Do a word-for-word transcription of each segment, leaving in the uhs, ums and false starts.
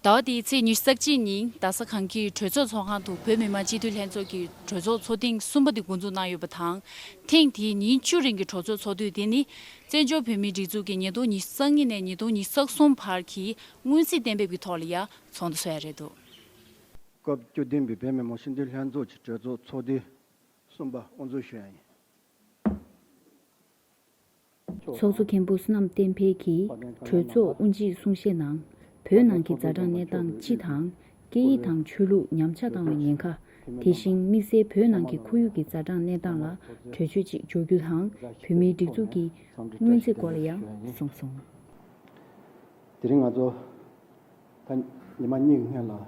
ཟླ་བ་འདིའི་ཚེས་ཉི་ཤུ་རྩ་གཅིག་ཉིན་རྡ་ས་གངས་སྐྱིད་གྲོས་ཚོགས་ཚོགས་ཁང་དུ་བོད་མི་མང་སྤྱི་འཐུས་ལྷན་ཚོགས་ཀྱི་གྲོས་ཚོགས་ཚོགས་ཐེངས་གསུམ་པ་དེ་འགོ་འཛུགས་གནང་ཡོད་པ་དང་། ཐེངས་འདིའི་ཉིན་བཅུ་རིང་གི་གྲོས་ཚོགས་ཚོགས་དུས་དེ་ནི། བཙན་བྱོལ་བོད་མིའི་སྒྲིག་འཛུགས་ཀྱི་ཉིས་སྟོང་ཉི་ཤུ་རྩ་གཉིས་ནས་ཉིས་སྟོང་ཉི་ཤུ་རྩ་གསུམ་བར་གྱི་སྔོན་རྩིས་གཏན་འབེབས་ཀྱི་ཐོག་ལ་ཡང་ཚོགས་འདུ་ཚོགས་ཡ་རེད་འདུག་སྐབས་བཅུ་བདུན་པའི་བོད་མི་མང་སྤྱི་འཐུས་ལྷན་ཚོགས་ཀྱི་གྲོས་ཚོགས་ཚོགས་དུས་གསུམ་པ་དབུ་འཛུགས་ཞུ་ཡ་ཡིན། ཚོགས་གཙོ་མཁན་པོ་བསོད་ནམས་བསྟན་འཕེལ་གྱིས་གྲོས་ཚོགས་དབུ་འབྱེད་གསུང་བཤད་ནང་། བོད་ནང་གི་ཛ་དྲག་གནས་སྟངས་སྤྱི་དང་། སྐད་ཡིག་དང་ཆོས་ལུགས་ཉམས་ཆག་བཏང་བའི་ཉེན་ཁ། དེ་བཞིན་དམིགས་བསལ་བོད་ནང་གི་ཁོར་ཡུག་གི་ཛ་དྲག་གནས་སྟངས་ལ་གྲོས་ཆོད་ཅིག་འཇོག་རྒྱུ་དང་། བོད་མིའི་སྒྲིག་འཛུགས་ཀྱི་སྔོན་རྩིས་སྐོར་ལ་ཡང་གསུངས་སོང་། དེ་རིང་ང་ཚོ་ད་ཉི་མ་གཉིས་ཀྱི་སྔོན་ལ་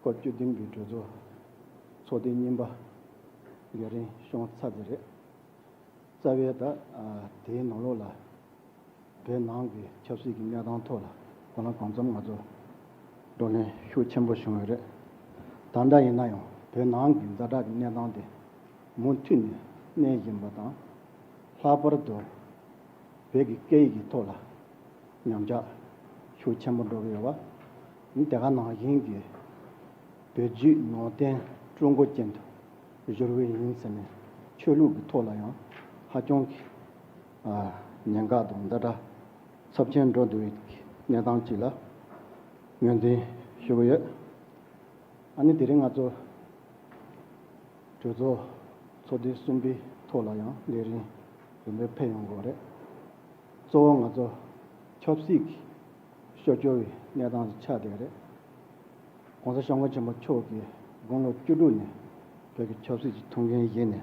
སྐབས་བཅུ་བདུན་པའི་གྲོས་ཚོགས་ཚོགས་དུས་གཉིས་པ་ལས་རིམ་སྐྱོང་ཚར་ཚར་རེད། རྩ་བའི་ད་དེའི་ནང་ལོགས་ལ་བོད་ནང་གི་ཆབ་སྲིད་ཀྱི་གནས་སྟངས་ཐོག་ལ་གང་ལ་གང་འཚམ་ང་ཚོ་བགྲོ་གླེང་ཤུགས་ཆེན་པོ་བྱུང་ཡོད་རེད། ད་ལྟ་ཡིན་ན་ཡང་བོད་ནང་གི་ཛ་དྲག་གི་གནས་སྟངས་དེ་མུ་མཐུད་ནས་གནས་བཞིན་པ་དང་། ལྷག་པར་དུ་བོད་ཀྱི་སྐད་ཡིག་གི་ཐོག་ལ་ཉམས་ཆག་ཤུགས་ཆེན་པོ་འགྲོ་གི་ཡོད་པ། དེ་ག་ནང་བཞིན་གྱི་བོད་བརྒྱུད་ནང་བསྟན་ཀྲུང་གོ་ཅན་དུ་བསྒྱུར་བ་ཡིན་ཟེར་ནས་ཆོས་ལུགས་ཀྱི་ཐོག་ལ་ཡང་ཧ་ཅང་གི་ཉེན་ཁ་དང་ཛ་དྲག་ཚབས་ཆེན་འགྲོ་འདུག་པའི་གནས་སྟངས་ཅིག་ལ་ངོས་འཛིན་ཞུ་གི་ཡོད། ཨ་ནི་དེ་རིང་ང་ཚོ་གྲོས་ཚོགས་ཚོགས་དུས་གསུམ་པའི་ཐོག་ལ་ཡང་ལས་རིམ་རིམ་པས་ཕེབས་ཡོང་གི་རེད། གཙོ་བོ་ང་ཚོ་ཆབ་སྲིད་ཀྱི་སྐྱོ་སྐྱོ་བའི་གནས་སྟངས་ཆགས་བསྡད་རེད། ༸གོང་ས་༸སྐྱབས་མགོན་ཆེན་པོ་མཆོག་གིས་དགུང་ལོ་བཅུ་དྲུག་ནས་བོད་ཀྱི་ཆབ་སྲིད་ཀྱི་ཐུགས་འགན་བཞེས་ནས་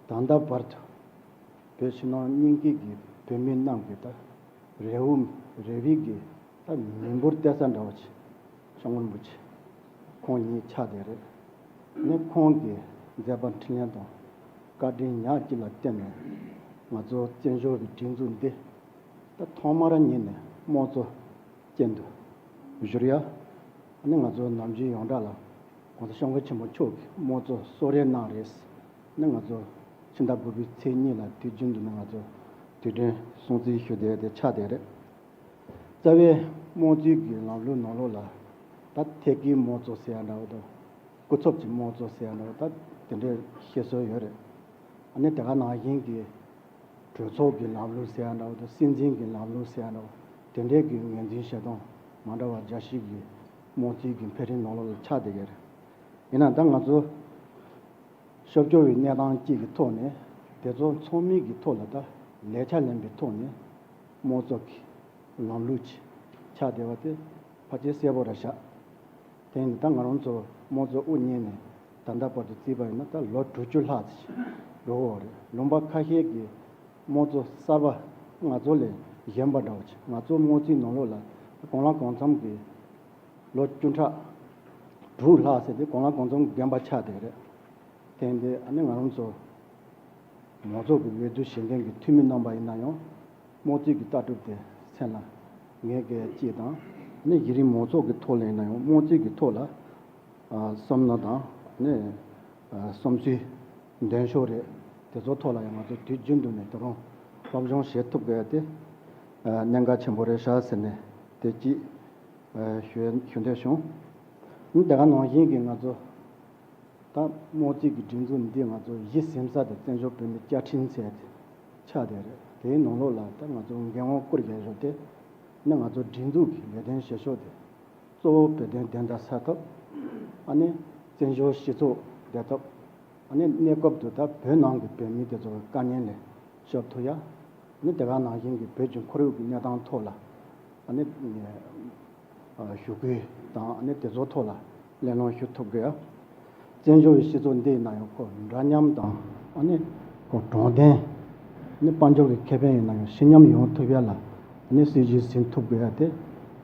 ད་ལྟ་བར་དུ་བོད་ཕྱི་ནང་གཉིས་ཀྱི་གི་བོད་མི་རྣམས་ཀྱི་ད་རེ་བ་རེ་བའི་གི་ད་མི་འབོར་གཏད་ས་འདྲ་བ་ཅིག་སྐྱབས་མགོན་རིན་པོ་ཆེ་ཁོང་ཉིད་ཆགས་བསྡད་རེད། ནི་ཁོང་གི་མཛད་པ་འཕྲིན་ལས་དང་བཀའ་དྲིན་ཉག་གཅིག་ལ་བརྟེན་ནས་ང་ཚོ་བཙན་བྱོལ་གྱི་སྒྲིག་འཛུགས་འདི་ད་ཐོག་མར་ཉིད་ནས་དམངས་གཙོ་ཅན་དུ་བསྒྱུར་ཡ། ནི་ང་ཚོ་ནམ་རྒྱུན་ཡོངས་གྲགས་ལ་༸གོང་ས་༸སྐྱབས་མགོན་ཆེན་པོ་མཆོག་གིས་དམངས་གཙོ་གསོལ་རས་གནང་རེད། ནི་ང་ཚོ་ཕྱི་ཟླ་དགུ་པའི་ཚེས་གཉིས་ལ་དུས་རྒྱུན་དུ་ནི་ང་ཚོ་དུས་དྲན་སྲུང་བརྩི་ཞུ་བསྡད་དེ་ཆགས་བསྡད་རེད། རྩ་བའི་དམངས་གཙོའི་གི་ལམ་ལུགས་ནང་ལོགས་ལ་ད་ཐད་ཀའི་དམངས་གཙོ་ཟེར་ཡ་འདྲ་བོ་དང་། སྐུ་ཚབ་ཀྱི་དམངས་གཙོ་ཟེར་ཡ་འདྲ་བོ་ད་དེ་འདྲའི་བཤད་སྲོལ་ཡོད་རེད། ཨ་ནི་དེ་ག་ནང་བཞིན་གྱི་གྲོས་ཚོགས་ཀྱི་ལམ་ལུགས་ཟེར་ཡ་འདྲ་བོ་དང་། སྲིད་འཛིན་གྱི་ལམ་ལུགས་ཟེར་ཡ་འདྲ་བོ་དེ་འདྲའི་གི་ངོས་འཛིན་བྱེད་སྟངས་མ་འདྲ་བ་རྒྱ་ཆེ་གི་དམངས་གཙོའི་གི་འཕེལ་རིམ་ནང་ལོགས་ལ་ཆགས་བསྡད་ཀྱི་རེད། ཡིན་ནའང་ད་ང་ཚོ་སྐྱབས་བཅོལ་བའི་གནས་སྟངས་གཅིག་གི་ཐོག་ནས་དེ་ཚོ་ཚང་མའི་གི་ཐོག་ལ་ད་ལས་འཆར་ལེན་པའི་ཐོག་ནས་དམངས་གཙོ་གི་ལམ་ལུགས་ཅིག་ཆགས་བསྡད་པ་དེ་ཕལ་ཆེར་གསལ་པོ་རེད་ཤག་དེ་ཡིན་ད་ང་རང་ཚོ་དམངས་གཙོ་དབུ་བརྙེས་ནས་ད་ལྟ་བར་དུ་བརྩིས་པ་ཡིན་ན་ད་ལོ་དྲུག་ཅུ་ལྷག་ཙམ་ཞིག་འགྲོ་གི་ཡོད་རེད། ལུང་པ་ཁ་ཤས་ཀྱི་དམངས་གཙོ་གསར་པ་ང་ཚོ་ལས་གཞན་པ་འདྲ་བོ་ཅིག་ང་ཚོ་དམངས་གཙོའི་ནང་ལོགས་ལ་གང་ལ་གང་འཚམ་གྱི་ལོ་བཅུ་ཕྲག་དྲུག་ལྷག་ཟེར་དུས་གང་ལ་གང་འཚམ་རྒན་པ་ཆགས་བསྡད་རེད། དེ་ཡིན་དུས་ཨ་ནི་ང་རང་ཚོ་མང་ཚོགས་ཀྱི་འོས་བསྡུ་བྱེད་མཁན་གྱི་འཐུས་མི་རྣམ་པ་ཡིན་ན་ཡང་དམངས་གཙོའི་གི་ལྟ་གྲུབ་དེ་སེམས་ལ་ངེས་དགོས་ཅིག་དང་། ཨ་ནི་གཞི་རིམ་མང་ཚོགས་ཀྱི་ཐོག་ལ་ཡིན་ན་ཡང་དམངས་གཙོའི་གི་ཐོག་ལ་ཨ་བསམ་མནོ་དང་ཨ་ནི་ཨ་བསམ་ཚུལ་འདོན་ཕྱོགས་རེད། དེ་ཚོ་ཐོག་ལ་ཡང་ང་ཚོ་དུས་རྒྱུན་དུ་ནས་དོ་དགོང་སློབ་སྦྱོང་བྱེད་ཐུབ་དགོས་ཡ་དེ་ཨ་གནད་འགག་ཆེན་པོ་རེད་ཤག་ཟེར་ནས་དེ་གཅིག་ཨ་ཞུ་ཞུ་འདོད་བྱུང་། ཨ་ནི་དེ་ག་ནང་བཞིན་གྱི་ང་ཚོ་ད་དམངས་གཙོའི་གི་སྒྲིག་འཛུགས་འདི་ང་ཚོ་གཞི་ཟིན་ས་དེ་བཙན་བྱོལ་བོད་མིའི་བཅའ་ཁྲིམས་ཟེར་དེ་ཆགས་བསྡད་རེད། དེའི་ནང་ལོགས་ལ་ད་ང་ཚོ་འགན་དབང་བསྐུར་བཞག་ཕྱོགས་དེ་ནི་ང་ཚོ་སྒྲིག་འཛུགས་ཀྱི་ལས་དོན་བྱེད་ཕྱོགས་དེ་གཙོ་བོ་བོད་དོན་བདེན་མཐའ་གསལ་ཐབས། ཨ་ནི་བཙན་བྱོལ་སྤྱི་ཚོགས་བདེ་ཐབས། ཨ་ནི་གནས་སྐབས་དུ་ད་བོད་ནང་གི་བོད་མི་དེ་ཚོ་གི་དཀའ་ངལ་ལས་སྐྱོབ་ཐུབ་ཡ། ཨ་ནི་དེ་ག་ནང་བཞིན་གྱི་བོད་ཀྱི་ཁོར་ཡུག་གི་གནས་སྟངས་ཐོག་ལ་ཨ་ནི་ཨ་ཞུ་སྐུལ་དང་ཨ་ནི་དེ་ཚོ་ཐོག་ལ་གླེང་སློང་ཞུ་ཐུབ་དགོས་ཡ། བཙན་བྱོལ་བའི་སྤྱི་ཚོགས་འདི་ཡིན་ན་ཡང་ཁོ་འདྲ་མཉམ་དང་ཨ་ནི་ཁོ་དྲང་བདེན། ཨ་ནི་དཔལ་འབྱོར་གྱི་ཁེ་ཕན་ཡིན་ན་ཡང་ཞི་མཉམ་ཡོང་ཐུབ་ཡ་ལ་ཨ་ནི་སྲིད་ཇུས་ཟིན་ཐུབ་དགོས་ཡ་དེ་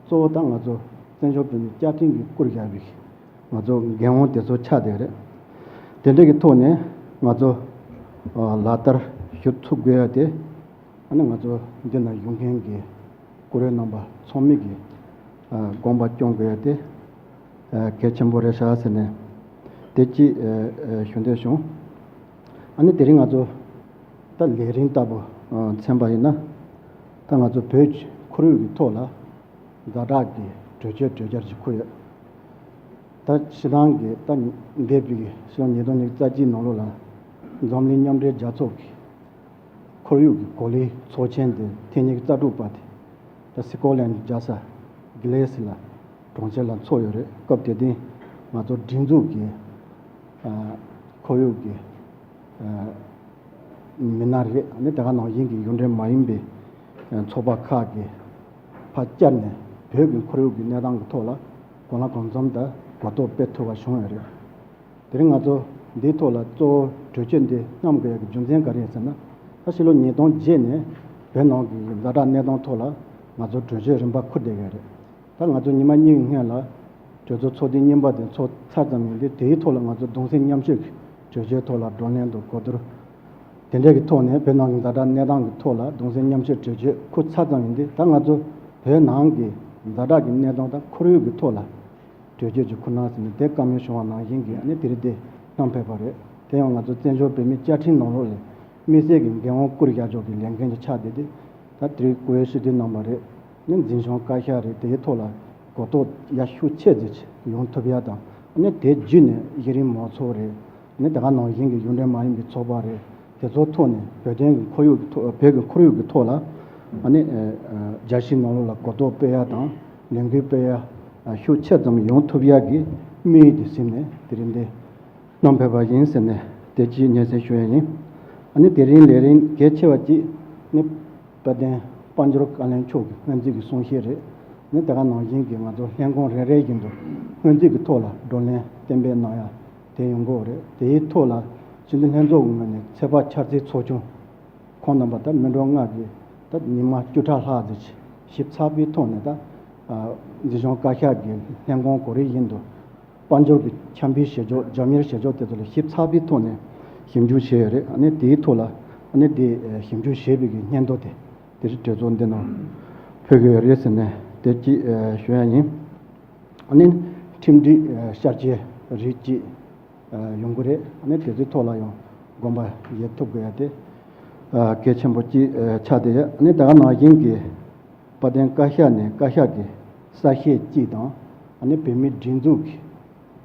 གཙོ་བོ་ད་ང་ཚོ་བཙན་བྱོལ་བོད་མིའི་བཅའ་ཁྲིམས་ཀྱིས་བསྐུར་བཞག་པའི་ང་ཚོ་འགན་དབང་དེ་ཚོ་ཆགས་བསྡད་རེད། དེ་འདྲ་གི་ཐོག་ནས་ང་ཚོ་ཨ་ལག་བསྟར་ཞུ་ཐུབ་དགོས་ཡ་དེ་ཨ་ནི་ང་ཚོ་འདི་ན་ཡོང་མཁན་གྱི་བཀུར་འོས་རྣམ་པ་ཚང་མས་ཀྱི་ཨ་དགོངས་པ་སྐྱོང་དགོས་ཡ་དེ་ཨ་གལ་ཆེན་པོ་རེད་ཤག་ཟེར་ནས་དེ་གཅིག་ཨ་ཨ་ཞུ་འདོད་བྱུང་། ཨ་ནི་དེ་རིང་ང་ཚོ་ད་ལས་རིམ་ལྟ་བུ་ཨ་མཚོན་པ་ཡིན་ན་ད་ང་ཚོ་བོད་ཀྱི་ཁོར་ཡུག་གི་ཐོག་ལ་ཛ་དྲག་གི་ གྲོས་ཆོད་གྲོས་འཆར་ཞིག་འཁུར་ཡོད། ད་སྤྱིར་བཏང་གི་ད་འདས་པའི་ཕྱི་ལོ་ཉིས་སྟོང་ཉི་ཤུ་རྩ་གཅིག་ནང་ལོགས་ལ་འཛམ་གླིང་མཉམ་འབྲེལ་རྒྱལ་ཚོགས་ཀྱི་ཁོར་ཡུག་གི་གོ་ལའི་ཚོགས་ཆེན་དེ་ཐེངས་ཉི་ཤུ་རྩ་དྲུག་པ་དེ་ད་སི་ཀོ་ལན་རྒྱལ་ས་གྷི་ལེ་སི་ལ་གྲོང་ཁྱེར་ལ་འཚོགས་ཡོད་རེད། སྐབས་དེ་དུས་ང་ཚོ་སྒྲིག་འཛུགས་ཀྱི་ཨ་ཁོར་ཡུག་གི་ཨ་མི་སྣ་རེད། ཨ་ནི་དེ་ག་ནང་བཞིན་གྱི་གཞུང་འབྲེལ་མ་ཡིན་པའི་ཚོགས་པ་ཁག་གིས་ཕར་བཅར་ནས་བོད་ཀྱི་ཁོར་ཡུག་གི་གནས་སྟངས་ཀྱི་ཐོག་ལ་གང་ལ་གང་འཚམ་དང་གོ་རྟོགས་སྤེལ་ཐུབ་པ་བྱུང་ཡོད་རེད། དེ་རིང་ང་ཚོ་འདིའི་ཐོག་ལ་གཙོ་བོ་གྲོས་ཆོད་འདི་བསྣམས་དགོས་ཡག་གི་རྒྱུ་མཚན་ག་རེ་ཡིན་ཟེར་ན། ད་ཕྱི་ལོ་ཉིས་སྟོང་བརྒྱད་ནས་བོད་ནང་གི་ཛ་དྲག་གནས་སྟངས་ཐོག་ལ་ང་ཚོ་གྲོས་ཆོད་རིམ་པ་འཁུར་བསྡད་ཡོད་རེད། ད་ང་ཚོ་ཉི་མ་གཉིས་ཀྱི་སྔོན་ལ་གྲོས་ཚོགས་ཚོགས་ཐེངས་གཉིས་པ་དེ་ཚོགས་ཚར་ཙམ་ཡིན་དུས། དེའི་ཐོག་ལ་ང་ཚོ་གདུང་སེམས་མཉམ་སྐྱེད་ཀྱི་གྲོས་ཆོད་ཐོག་ལ་བགྲོ་གླེང་དང་གོ་བསྡུར་དེ་འདྲ་གི་ཐོག་ནས་བོད་ནང་གི་ཛ་དྲག་གནས་སྟངས་ཀྱི་ཐོག་ལ་གདུང་སེམས་མཉམ་སྐྱེད་གྲོས་ཆོད་འཁུར་ཚར་ཙམ་ཡིན་དུས། ད་ང་ཚོ་བོད་ནང་གི་ཛ་དྲག་གི་གནས་སྟངས་དང་ཁོར་ཡུག་གི་ཐོག་ལ་གྲོས་ཆོད་ཅིག་འཁུར་གནང་ཟེར་ནས་དེ་བཀའ་མོལ་བྱུང་བ་ནང་བཞིན་གྱི་ཨ་ནི་དེ་རིང་འདི་བསྣམས་ཕེབས་པ་རེད། དེ་ཡང་ང་ཚོ་བཙན་བྱོལ་བོད་མིའི་བཅའ་ཁྲིམས་ནང་ལོགས་ལ་དམིགས་བསལ་གྱི་འགན་དབང་བསྐུར་བཞག་ཆོག་གི་ལས་འགན་ཅིག་ཆགས་བསྡད་དེ། ད་དེ་རིང་སྐུ་ངོ་ཞུ་དུས་གནང་བ་རེད། ནི་འཛིན་སྐྱོང་བཀའ་ཤག་རེད། དེའི་ཐོག་ལ་གོ་རྟོགས་ཡར་ཤུགས་ཆེ་ཙམ་ཅིག་ཡོང་ཐུབ་ཡ་དང་། ཨ་ནི་དེ་བརྒྱུད་ནས་གཞི་རིམ་མང་ཚོགས་རེད། ནི་དེ་ག་ནང་བཞིན་གྱི་གཞུང་འབྲེལ་མ་ཡིན་པའི་ཚོགས་པ་རེད། དེ་ཚོའི་ཐོག་ནས་བོད་དོན་གྱི་ཁོར་ཡུག་གི་ཐོག་བོད་ཀྱི་ཁོར་ཡུག་གི་ཐོག་ལ་ཨ་ནི་ཨ་རྒྱལ་སྤྱིའི་ནང་ལོགས་ལ་གོ་རྟོགས་སྤེལ་ཡ་དང་ལས་འགུལ་སྤེལ་ཡ་ཤུགས་ཆེ་ཙམ་ཡོང་ཐུབ་ཡ་གི་དམིགས་ཡུལ་དེ་ཟིན་ནས་དེ་རིང་འདི་བསྣམས་ཕེབས་པ་ཡིན་ཟེར་ནས་དེ་གཅིག་སྙན་སེང་ཞུ་ཡ་ཡིན། ཨ་ནི་དེ་རིང་ལས་རིམ་གལ་ཆེ་བ་གཅིག་ནི་དཔལ་ལྡན་དཔལ་འབྱོར་བཀའ་བློན་མཆོག་གི་སྔོན་རྩིས་ཀྱི་གསུང་བཤད་རེད། ནི་དེ་ག་ནང་བཞིན་གྱི་ང་ཚོ་ལྷན་ཁང་རེ་རེ་བཞིན་དུ་སྔོན་རྩིས་ཀྱི་ཐོག་ལ་བགྲོ་གླེང་གཏན་འབེབས་གནང་ཡ་དེ་ཡོང་གི་ཡོད་རེད། དེའི་ཐོག་ལ་སྤྱི་འཐུས་ལྷན་ཚོགས་ཀྱི་ངོས་ནས་ཚོད་དཔག་འཆར་རྩིས་ཚོགས་ཆུང་ཁོང་རྣམ་པ་ད་སྨིན་གྲོལ་ལྔ་གིས་ད་ཉི་མ་བཅུ་ཕྲག་ལྷག་ཙམ་ཞིབ་ཚགས་པོའི་ཐོག་ནས་ད་ཨ་འཛིན་སྐྱོང་བཀའ་ཤག་གི་ལྷན་ཁང་གོ་རིམ་བཞིན་དུ་དཔལ་འབྱོར་གྱི་འཆར་འབུལ་བྱེད་ཕྱོགས་འཇམ་དབྱར་བྱེད་ཕྱོགས་དེ་ཚོ་ལ་ཞིབ་ཚགས་པོའི་ཐོག་ནས་ཞིབ་འཇུག་བྱས་ཡོད་རེད། ཨ་ནི་དེའི་ཐོག་ལ་ཨ་ནི་དེ་ཞིབ་འཇུག་བྱས་པའི་གི་སྙན་ཐོ་དེ་དེ་རིང་གྲོས་ཚོགས་འདི་ནང་ཕུལ་གི་ཡོད་རེད་ཟེར་ནས་དེ་གཅིག་ཞུ་ཡ་ཡིན། ཨ་ནི་ཁྲིམས་སྒྲིག་ཤར་ཆེན་རིགས་གཅིག་ཡོང་གི་རེད། ཨ་ནི་དེ་ཚོའི་ཐོག་ལ་ཡང་དགོངས་པ་བཞེས་ཐུབ་དགོས་ཡ་དེ་གལ་ཆེན་པོ་གཅིག་ཆགས་བསྡད་ཡོད། ཨ་ནི་ད་ག་ནང་བཞིན་གྱི་དཔལ་ལྡན་བཀའ་ཤག་ནས་བཀའ་ཤག་གི་གསལ་བཤད་གཅིག་དང་། ཨ་ནི་བོད་མིའི་སྒྲིག་འཛུགས་ཀྱི་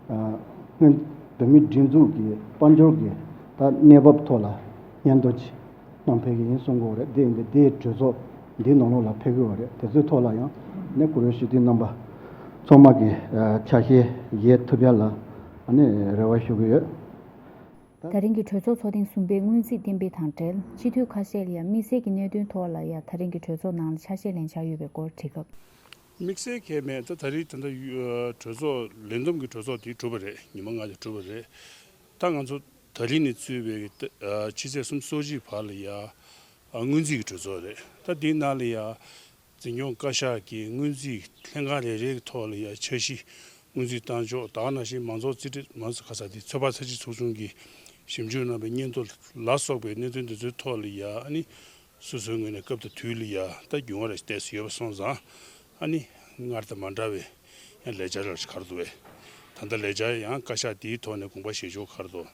ཨ་སྔོན་བོད་མིའི་སྒྲིག་འཛུགས་ཀྱི་དཔལ་འབྱོར་གྱི་ད་གནས་བབ་ཐོག་ལ་སྙན་ཐོ་ཅིག་བསྣམས་ཕེབས་ཀྱི་ཡིན་གསུང་གི་ཡོད་རེད། དེ་ཡིན་དུས་དེའི་གྲོས་ཚོགས་འདིའི་ནང་ལོགས་ལ་ཕེབས་ཀྱི་ཡོད་རེད། དེ་ཚོའི་ཐོག་ལ་ཡང་ནི་སྐུ་ངོ་ཞུ་དུས་རྣམ་པ་ཚང་མ་གི་ཨ་ཆ་ཤས་བཞེས་ཐུབ་ཡ་ལ་ཨ་ནི་རེ་བ་ཞུ་གི་ཡོད། ད་རིང་གི་གྲོས་ཚོགས་ཚོགས་ཐེངས་གསུམ་པའི་སྔོན་རྩིས་གཏན་འབེབས་དང་འབྲེལ། སྤྱི་འཐུས་ཁ་ཤས་ལ་ཡང་དམིགས་བསལ་གྱི་གནད་དོན་ཐོག་ལ་ཡང་ད་རིང་གི་གྲོས་ཚོགས་ནང་ལ་ཆ་ཤས་ལེན་འཆར་ཡོད་པའི་སྐོར་དྲིས་སྐབས། དམིགས་བསལ་གང་ཡང་མེད། ད་ད་རེས་ད་ལྟ་ཡུ་ཨ་གྲོས་ཚོགས་ལས་བསྡོམས་ཀྱི་གྲོས་ཚོགས་དེ་གྲུབ་པ་རེད། ཉི་མ་ལྔ་དེ་གྲུབ་པ་རེད། ད་ང་ཚོ་ད་རེས་ནས་བཙུགས་པའི་ད་ཨ་ཕྱི་ཚེས་སུམ་ཅུ་སོ་གཅིག་བར་ལ་ཡ་ཨ་སྔོན་རྩིས་ཀྱི་གྲོས་ཚོགས་རེད། ད་དེའི་ནང་ལ་ཡ་འཛིན་སྐྱོང་བཀའ་ཤག་གིས་སྔོན་རྩིས་ལྷན་ཁང་རེ་རེའི་ཐོག་ལ་ཡ་འཆར་གཞི་སྔོན་རྩིས་བཏང་ཕྱོགས། ད་ག་ནང་བཞིན་མང་ཚོགས་རྩིས་ཁྲི་མང་ཚོགས་ཁ་ས་དེ་ཚོད་དཔག་ཚད་གཞི་ཚོགས་ཆུང་གིས་ཞིབ་འཇུག་གནང་བའི་སྙན་ཐོ་ལ་སོགས་པའི་གནད་དོན་དེ་ཚོའི་ཐོག་ལ་ཡ་ཨ་ནི་སོ་སོའི་ངོས་ནས་སྐབས་དང་དུས་ལ་ཡ་ད་རྒྱུས་མངའ་རེ་ཏོག་ཙམ་ཡོད་པ་སོང་ཙང་། ཨ་ནི་སྔར་དང་མ་འདྲ་བའི་ཡང་ལས་འཆར་རེ་ག་རེ་འདུག་བས། ད་ལྟ་ལས་འཆར་ཡང་བཀའ་ཤག་དེའི་ཐོག་ནས་དགོངས་པ་བཞེས་ཕྱོགས་ག་རེ་འདུག་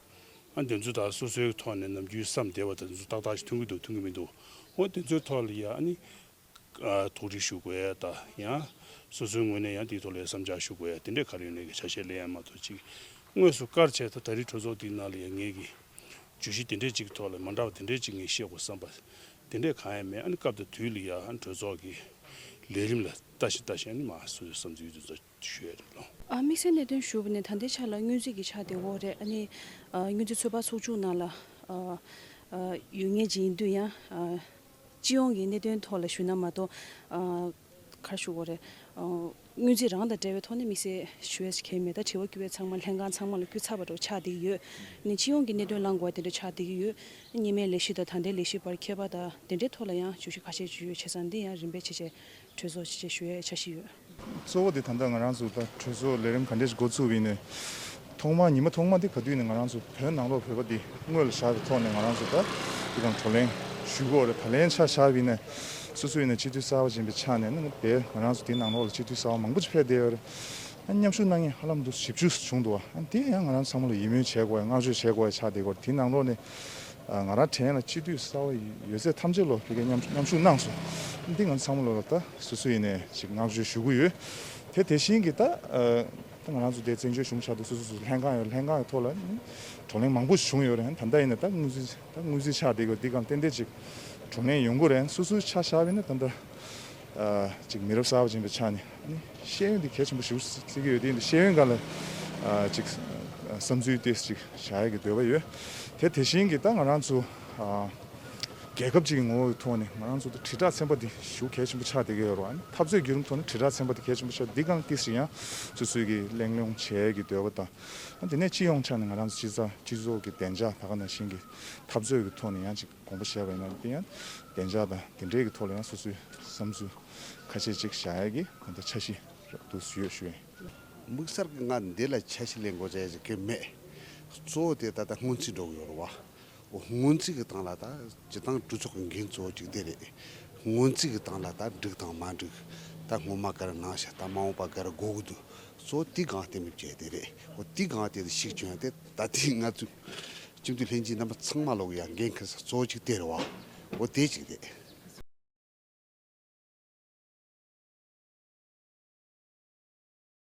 ཨ་དེ་ཚོ་ད་སོ་སོའི་ཐོག་ནས་ནམ་རྒྱུན་བསམ་བསྡད་པ་དང་དེ་ཚོ་ཏག་ཏག་ཞིག་མཐུན་གྱི་འདུག་མཐུན་གྱི་མི་འདུག་འོ་དེ་ཚོའི་ཐོག་ལ་ཡ་ཨ་ནི་ཨ་དོགས་འདྲི་ཞུ་དགོས་ཡ་ད་ཡང་སོ་སོའི་ངོས་ནས་ཡང་དེའི་ཐོག་ལ་ཡ་བསམ་འཆར་ཞུ་དགོས་ཡ་དེ་འདྲས་ག་རེ་ཡོད་ནའི་གི་ཆ་ཤས་ལེན་ཡ་མ་གཏོགས་ཅིག་དངོས་སུ་བཀར་བྱས་ད་ད་རེས་གྲོས་ཚོགས་འདིའི་ནང་ལ་ཡ་ངེད་ཀྱི་བརྗོད་གཞི་དེ་འདྲས་ཅིག་ཐོག་ལ་མ་འདྲ་བ་དེ་འདྲས་ཅིག་ངས་བཤད་དགོས་བསམ་པ་དེ་འདྲས་གང་ཡང་མེད། ཨ་ནི་སྐབས་དང་དུས་ལ་ཡ་ཨ་ནི་གྲོས་ཚོགས་ཀྱི་ལས་རིམ་ལ་ལྟ་བཞིན་ལྟ་བཞིན་ཨ་ནི་མ་སོ་སོའི་བསམ་ཚུལ་དེ་ཚོ་ཞུ་ཡ་རེད་ལོ། ཨ་དམིགས་བསལ་གནད་དོན་ཞུ་བ་ནི་ད་ལྟའི་ཆ་ལ་སྔོན་རྩིས་ཀྱི་ཆ་དེ་འོ་རེད། ཨ་ནི་ཨ་སྔོན་རྩིས་ཚོད་དཔག་ཚོགས་ཆུང་ནང་ལ་ཨ་ཨ་ཡོད་མཁན་ཅིག་ཡིན་དུས་ཡང་ཨ་སྤྱི་ཡོངས་ཀྱི་གནད་དོན་ཐོག་ལ་ཞུ་ན་མ་གཏོགས་ཨ་ག་རེ་ཞུ་དགོས་རེད། ཨ་སྔོན་རྩིས་རང་དང་འབྲེལ་བའི་ཐོག་ནས་དམིགས་བསལ་ཞུ་ཡས་གང་ཡང་མེད། ད་དྲི་བ་བཀོད་པའི་ཚང་མ་ལྷན་ཁང་ཚང་མ་ལ་བཀོད་ཚར་བ་འདྲ་བོ་ཆགས་བསྡད་ཀྱི་ཡོད། ཨ་ནི་སྤྱི་ཡོངས་ཀྱི་གནད་དོན་བསླང་དགོས་པ་དེ་འདྲ་ཆགས་བསྡད་ཀྱི་ཡོད། ཨ་ནི་སྔོན་མའི་ལས་གཞི་དང་ད་ལྟའི་ལས་གཞི་བར་ཁྱད་པར་དང་དེ་འདྲའི་ཐོག་ལ་ཡང་བརྗོད་གཞི་ཁ་ཤས་ཅིག་ཡོད། བྱས་ཙང་འདི་ཡང་རིམ་པས་བྱས་བྱས་གྲོས་ཚོགས་བྱས་བྱས་ཞུ་ཡས་འཆར་གཞི་ཡོད། གཙོ་བོ་དེ་ད་ལྟ་ང་རང་ཚོ་ད་གྲོས་ཚོགས་ལས་རིམ་ག་འདྲས་ཞིག་འགོ་བཙུགས་པ་ཡིན་ནའི་ཐོག་མ་ཉི་མ་ཐོག་མ་དེ་ག་དུས་ནས་ང་རང་ཚོ་བོད་ནང་ལོགས་བོད་པ་དེ་དངོས་ལ་བཞག་པའི་ཐོག་ནས་ང་རང་ཚོ་ད་དེ་དང་བགྲོ་གླེང་ཞུ་དགོས་རེད། བགྲོ་གླེང་ཆ་བཞག་པ་ཡིན་ནའི་སོ་སོ་ཡིན་ནའི་སྤྱི་འཐུས་གསར་པ་ཡིན་པའི་ཆ་ནས་ནི་དེ་ང་རང་ཚོ་དེ་ནང་ལོགས་ལ་སྤྱི་འཐུས་གསར་པ་མང་པོ་ཅིག་ཕེབས་བསྡད་ཡོད་རེད། ཨ་མཉམ་ཞུགས་གནང་མཁན་ཧ་ལམ་འདུག་བཞི་བཅུ་བྱུང་འདུག་ཨ་དེ་ཡང་ང་རང་ཚང་མ་ལ་ཡིད་སྨོན་བྱེད་དགོས་ཡ་བསྔགས་བརྗོད་བྱེད་དགོས་ཡ་ཆགས་བསྡད་ཀྱི་ཡོད་རེད། དེ་ནང་ལོགས་ནས་ཨ་ང་རང་དྲན་ཡ་ལ་སྤྱི་འཐུས་གསར་པ་ཡོད་ཚད་ཐམས་ཅད་ལོ་ཕ་གིར་མཉམ་མཉམ་ཞུགས་གནང་སོང་། འདི་ང་ཚང་མ་ལོ་ལ་ད་སོ་སོ་ཡིན་ནའི་ཅིག་བསྔགས་བརྗོད་ཞུ་གི་ཡོད། དེ་དེ་བཞིན་གྱི་ད་ཨ་ད་ང་རང་ཚོ་དེ་བཙན་བྱོལ་གཞུང་ཆགས་དུས་སོ་སོ་སོ་ལྷན་ཁང་ཡོད། ལྷན་ཁང་གི་ཐོག་ལ་ནི་བགྲོ་གླེང་མང་པོ་ཞིག་བྱུང་ཡོད་རེད། ད་ལྟ་ཡིན་ན་ད་དངུལ་རྩིས་ད་དངུལ་རྩིས་ཆགས་བསྡད་ཡོད། འདི་གང་ཏན་ཏན་ཅིག་བགྲོ་གླེང་ཡོང་གི་རེད། སོ་སོའི་ཆ་བཞག་པ་ཡིན་ན་ད་ལྟ་ཨ་ཅིག་མི་རབས་གསར་པ་ཅན་པའི་ཆ་ནས་ཨ་ནི་ཤེས་ཡོན་འདི་གལ་ཆེན་པོ་ཞིག་བརྩི་གི་ཡོད། དེ་ཡིན་དུས་ཤེས་ཡོན་སྒང་ལ་ཨ་ཅིག་བསམ་ཚུལ་ཏོག་ཙམ་ཅིག་བཞག་ཡག་གི་འདོད་པ་ཡོད། དེ་དེ་བཞིན་གྱི་ད་ང་རང་ཚོ་ཨ་རྒྱལ་ཁབ་ཅིག་གི་ངོ་བོའི་ཐོག་ནས་ང་རང་ཚོ་དྲིལ་བསྒྲགས་ཚན་པ་འདི་ཞེ་པོ་གལ་ཆེན་པོ་ཆགས་བསྡད་ཀྱི་ཡོད་རེད་བ། འཐབ་རྩོད་བརྒྱུད་རིམ་ཐོག་ནས་དྲིལ་བསྒྲགས་ཚན་པ་འདི་གལ་ཆེན་པོ་ཆགས། འདི་སྒང་ཏོག་ཙམ་ཡང་སོ་སོའི་གི་གླེང་སློང་བྱེད་ཀྱི་འདོད་པ་དང་། དེ་ནས་སྤྱི་ཡོངས་ཆ་ནས་ང་རང་ཚོ་སྤྱི་ཚོགས་སྤྱི་ཚོགས་ཀྱི་བདེ་འཇགས་ད་ག་ནང་བཞིན་གྱི་འཐབ་རྩོད་ཀྱི་ཐོག་ནས་ཡང་ཅིག་དགོངས་པ་བཞེས་པ་ཡིན་ན། དེ་ཡང་བདེ་འཇགས་དང་དེ་འབྲེལ་གྱི་ཐོག་ལ་ཡང་སོ་སོའི་བསམ་ཚུལ་ཁ་ཤས་ཅིག་བཞག་ཡག་གི་ད་ལྟ་འཆར་གཞི་རག་འདུག་ཞུ་ཡོད་ཞུ་ཡིན། དམིགས་བསལ་གྱི་ང་འདི་ལ་འཆར་གཞི་ལས་འགོ་བཙུགས་ཡག་ཅིག་གི་མེད། གཙོ་བོ་དེ་ད་ལྟ་སྔོན་རྩིས་འགྲོ་གི་ཡོད་རེད་བ། འོ་སྔོན་རྩིས་ཀྱི་སྟེང་ལ་ད་སྤྱིར་བཏང་གྲོས་ཚོགས་ཀྱི་འགན་གཙོ་བོ་གཅིག་དེ་རེད། སྔོན་རྩིས་ཀྱི་སྟེང་ལ་ད་འགྲིག་དང་མ་འགྲིག་ད་སྔོན་མ་ག་རེ་གནང་ཤག་ད་མ་འོངས་པ་ག་རེ་དགོས་ཀྱི་འདུག་གཙོ་བོ་དེ་སྒང་གཏན་འབེབས་བྱས་དེ་རེད། འོ་དེ་སྒང་དེ་ཞིག་བྱུང་ཡང་དེ་ད་ལྟའི་ང་ཚོ་སྤྱི་འཐུས་ལྷན་རྒྱས་རྣམ་པ་ཚང་མ་ལོག་ཡང་འགན་འཁུར་ས་གཙོ་བོ་གཅིག་དེ་རེད་བ། འོ་དེ་གཅིག་རེད།